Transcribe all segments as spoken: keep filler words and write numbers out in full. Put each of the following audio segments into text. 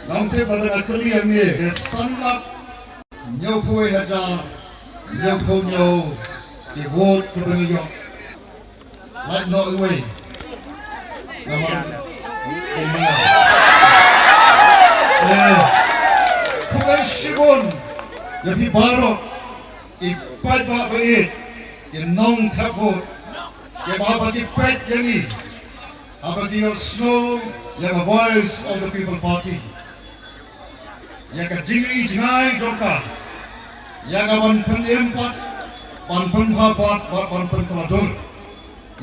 Nongtip, lada nga kylli ïa ngi, ki san lak hynñiewphew hajar hynñiewphew hynñiew ki vote kiba ngi ïoh. Lait noh iwei. Namar, eh, khublei shibun ïa phi baroh, ki paidbah ba ïeit, ki nongthep vote, kiba haba ki peit ïa ngi, haba ki ïohsngew ïa ka Voice of the People Party, ïa ka jingïohi jngai jong ka, ïa ka ban pynim pat, ban pynbha pat, ban, ban pynkylla dur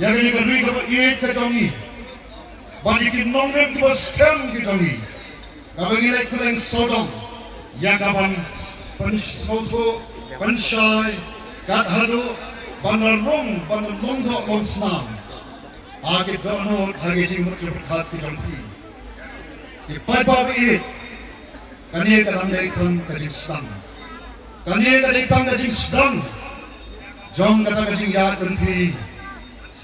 ïa kane ka ri kaba ïeit ka jong ngi, bad ïa ki nongrim kiba skhem ki jong ngi, kaba ngi leit kylleng sawdong ïa ka ban pynsngewthuh, pynshai, kat haduh ban da rung, ban da long doh long snam ha ki dohnud, ha ki jingmut jingpyrkhat ki jong phi. Ki paidbah ba ïeit, kane ka dang dei tang ka jingsdang. Kane ka dei tang ka jingsdang jong kata ka jingïaid lynti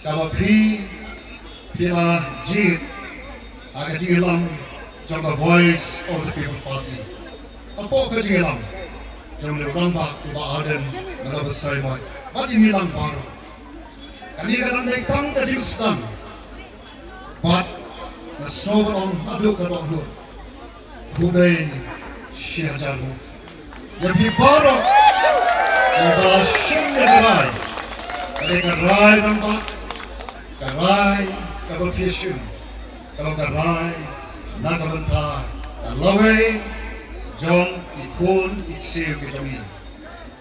kaba phi, phi la jied ha ka jingïalam jong ka Voice of the People Party. Hapoh ka jingïalam jong u Rangbah Bah Ardent, nga la bsa ïa phi bad ïa ngi lang baroh. Kane ka dang dei tang ka jingsdang. Bad nga sngew ban ong naduh ka dohnud, khublei shi hajar nguh ïa phi baroh kiba shim ïa ka rai. Ka dei ka rai rangbah, ka rai kaba phi shim, ka long ka rai na ka bynta ka lawei jong ki khun ki ksiew ki jong ngi.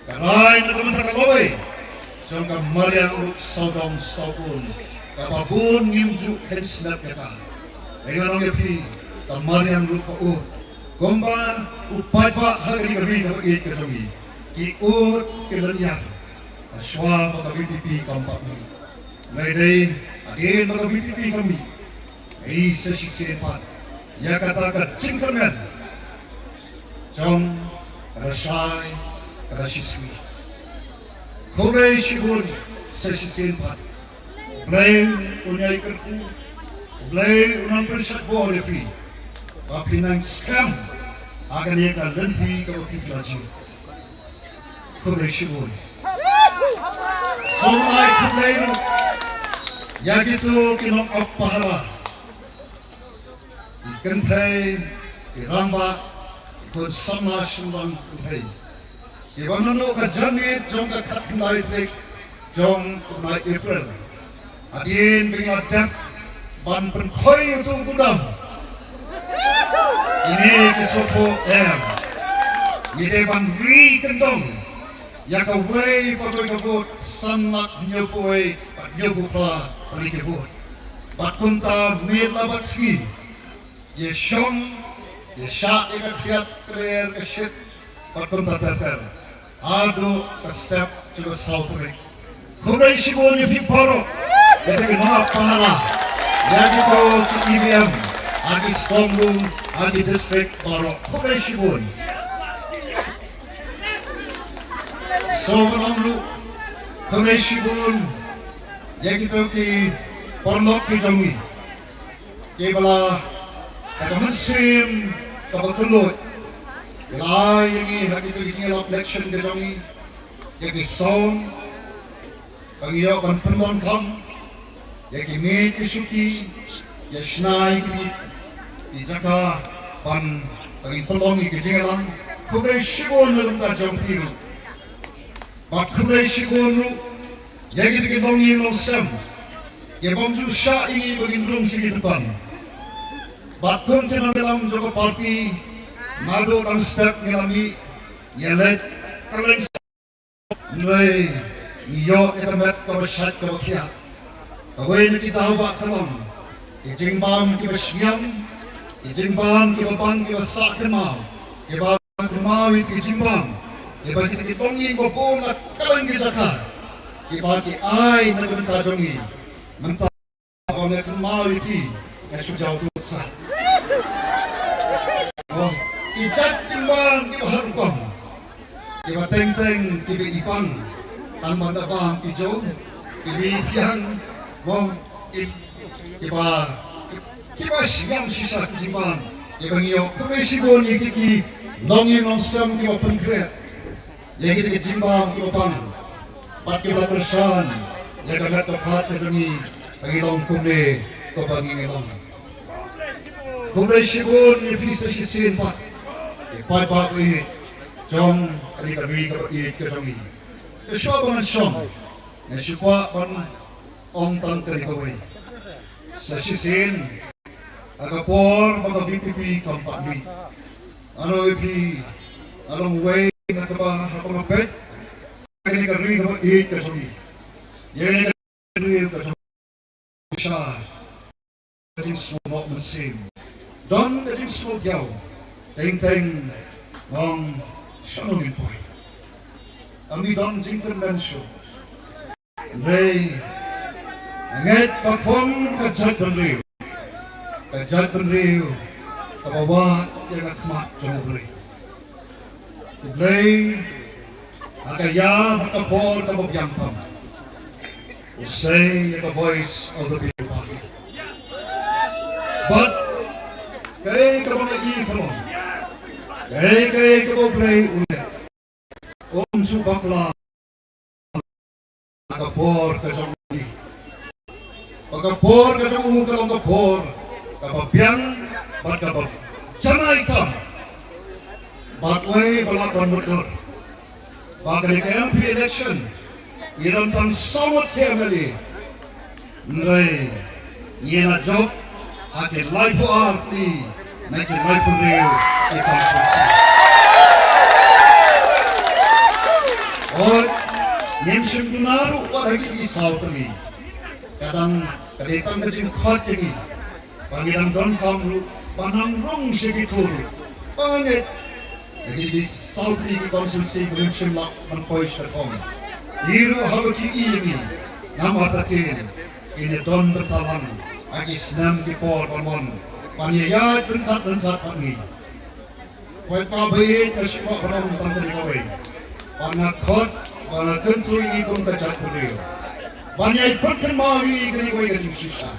Ka rai na ka bynta ka lawei jong ka mariang ruh sawdong sawkun, kaba bun ngim ju kheiñ snep ïa ka. Ngan ong ïa phi, ka mariang ruh ka ud, kumba u paidbah ha kane ka ri kaba ïeit ka jong ngi ki ud ki lynñiar, hashwa ba ka VPP kam pat mih. Hynrei dei hadien ba ka VPP ka mih, ngi sa shisien pat ïa kata ka jingkyrmen jong ka lashai ka lashisngi. Khublei shibun sa shisien pat. U Blei un ïai kyrkhu, U Blei un nang pynshad bor ïa phi, ba phin nang skhem ha kane ka lynti kaba phi la jied. Khublei shibun. Sngewbha ai khublei ruh ïa kito ki nongap pahara, ki kynthei, ki rangbah, ki khun samla shynrang kynthei, kiba naduh ka janmiet jong ka khatkhyndai tarik jong u bnai April, hadien ba ngi la dep ban pynkhoi ïa uto u budam, kine ki sngewthuh em, ngi dei ban ri kyndong ïa kawei pa kawei ka vote, san lak hynñiewphew wei bad hynñiewphew phra tylli ki vote. Bad kumta miet la bad sngi, ïa shong, ïa shah ïa ka khriat ka lyer ka shit, bad kumta ter ter haduh ka step jong ka saw tarik. Khublei shibun ïa phi baroh, ïa ki nongap pahara, ïa kito ki EVM ha ki strong room, ha ki district baroh. Khublei shibun. Sngewbha ban ong ruh khublei shibun ïa kito ki paralok ki jong ngi, kiba la, da ka mynsiem kaba kylluid, ki la ai ïa ngi ha kito ki jingïalap election ki jong ngi, ïa ki sound, ba ngi ïoh ban pyndonkam ïa ki miej ki shuki, ïa shna ïa ki, ki jaka ban, ba ngin pynlong ïa ki jingïalang. Khublei shibun na ka bynta jong phi ruh. Bad khublei shibun ruh ïa ki, ki longïing longsem, ki bym ju shah ïa ngi ba ngin rung sha ki dukhan. Bad kum ki nongïalam jong ka party, naduh dang step ngi la mih, ngi la leit kylleng. Hynrei ngi ïoh ïa ka met kaba shait kaba khiah. Kawei na ki daw ba ka long ki jingbam kiba shngiang, ki jingbam kiba bang kiba sah kynmaw, kiba kynmaw ïa ki jingbam kiba ki, ki longïing ba bun na kylleng ki jaka, kiba ki ai na ka bynta jong ngi. Mynta ba nga kynmaw ïa ki, nga shu jaw dud sah. Oh, ki jait jingbam kiba har rukom, kiba teng teng kiba i pang, tang ban da bam ki jong, kiba i thiang, mo, ki, kiba, kiba shngiang shisha ki jingbam. Ïa ba ngi ïoh khublei shibun ïa ki, ki longïing longsem kiba pynkhreh ïa kita ki jingbam kiba pang bad kiba kyrshan ïa ka met ka phad ka jong ngi ba ngi long kumne kumba ngi ngi long. Khublei shibun ïa phi sa shisien pat, ïa paidbah ba ïeit jong kane ka ri kaba ïeit ka jong ngi. Te shuwa ba ngan shong, nga shu kwah ban ong tang kane kawei. Sa shisien, ha ka por ba ka V P P kam pat mih, nga ong ïa phi, nga long uwei na kaba, ha kaba peit kane ka ri kaba ïeit ka jong ngi, ïa kane ka ri ka jong ngi, sha ka jingsngew noh mynsiem, don ka jingsngew diaw. Teng teng nga ong, shano ngin poi? Ym don jingkyrmen shuh. Hynrei nga ngeit ba kum ka jaitbynriew, ka jaitbynriew kaba wad ïa ka khmat jong U Blei. U Blei ha ka ïa bad ka por kaba biang tam u sei ïa ka Voice of the People Party. Bad kaei kaba nga ïohi ka long, kaei kaei kaba U Blei u leh, um ju bakla ha ka por ka jong u. Ba ka por ka jong u ka long ka por kaba biang bad kaba janai tam. Bad wei ba lah ban mutdur ba kane ka M P election ngi don tang saw ngut ki M L A. Hynrei ngin ïa jop ha ki laiphew ar tylli na ki laiphew hynriew ki constituency. Hooid, ngim shym duna ruh wat ha ki saw tylli. Ka dang, ka dei tang ka jingkhot ïa ngi ba ngi dang donkam ruh ban nang rung sha ki tur ruh. Ba ngeit ïa ki saw tylli ki constituency ba ngim shym lah ban poi sha ka thong. Ngi ruh haba ki ïohi ïa ngi, namar artatien kin ïa don bynta lang ha ki snem ki por ban wan ban ïa ïaid ryngkat ryngkat bad ngi. Hooid, paidbah ba ïeit, nga shu kwah ban ong tang kane kawei, ba nga khot, ba nga kyntu ïa ngi kum ka jaitbynriew ban ïai pynkynmaw ïa ngi kane kawei ka jingshisha.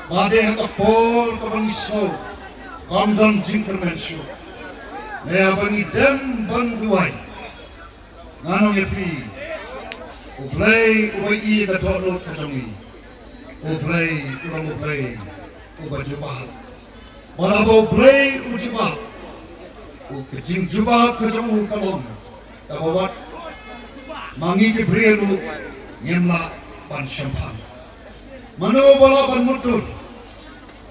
Ba dei ha ka por kaba ngi sngew bym don jingkyrmen shuh, ne haba ngi dem ban duwai, ngan ong ïa phi, U Blei uba ïohi ïa ka dohnud ka jong ngi, U Blei u long U Blei uba jubab. Bad haba U Blei u jubab, u, ka jingjubab ka jong u ka long kaba wat ma ngi ki briew ruh ngim lah ban shemphang. Mano ba lah ban mutdur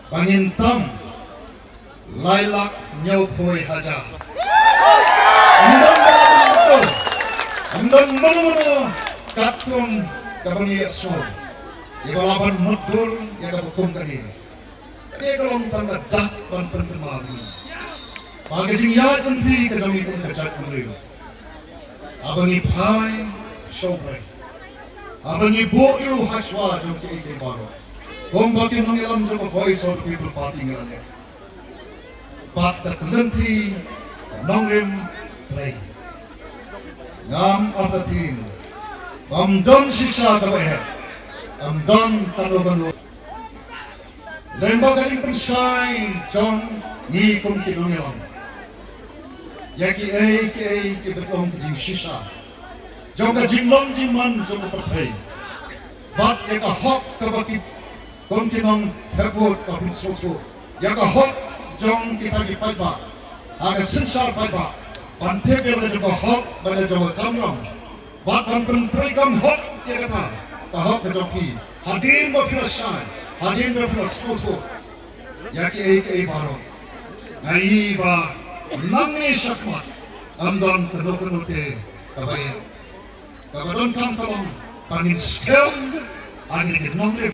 ba ngin tam lai lak hynñiewphew hajar? Ym don ba lah ban mutdur, ym don mano mano katkum kaba ngi ïohsngew ïa ba lah ban mutdur ïa kaba kum kane. Kane ka long tang ka dak ban pynkynmaw ïa ngi ba ka jingïaid lynti ka jong ngi kum ka jaitbynriew, haba ngi phai sha U Blei, haba ngi buh ïa u hashwa jong kiei kiei baroh, kumba ki nongïalam jong ka Voice of the People Party ngi la leh, bad ka lynti ka nongrim Blei, ngam artatien bym don shisha kaba heh, ym don kano kano. Lyngba ka jingpynshai jong ngi kum ki nongïalam ïa kiei kiei kiba long ka jingshisha jong ka jinglong jingman jong ka pyrthei, bad ïa ka hok kaba ki kum ki nongthep vote ba phin sngewthuh, ïa ka hok jong kita ki paidbah ha ka synshar paidbah ban tip ïa la ka jong ka hok bad la jong ka kamram. Bad ban pyntreikam hok ïa kata ka hok ka jong phi hadien ba phi la shai, hadien ba phi la sngewthuh ïa kiei kiei baroh. Nga ïohi ba nangne shakhmat ym don kano kano te kaba ïa, kaba donkam ka long ba ngin skhem ha kine ki nongrim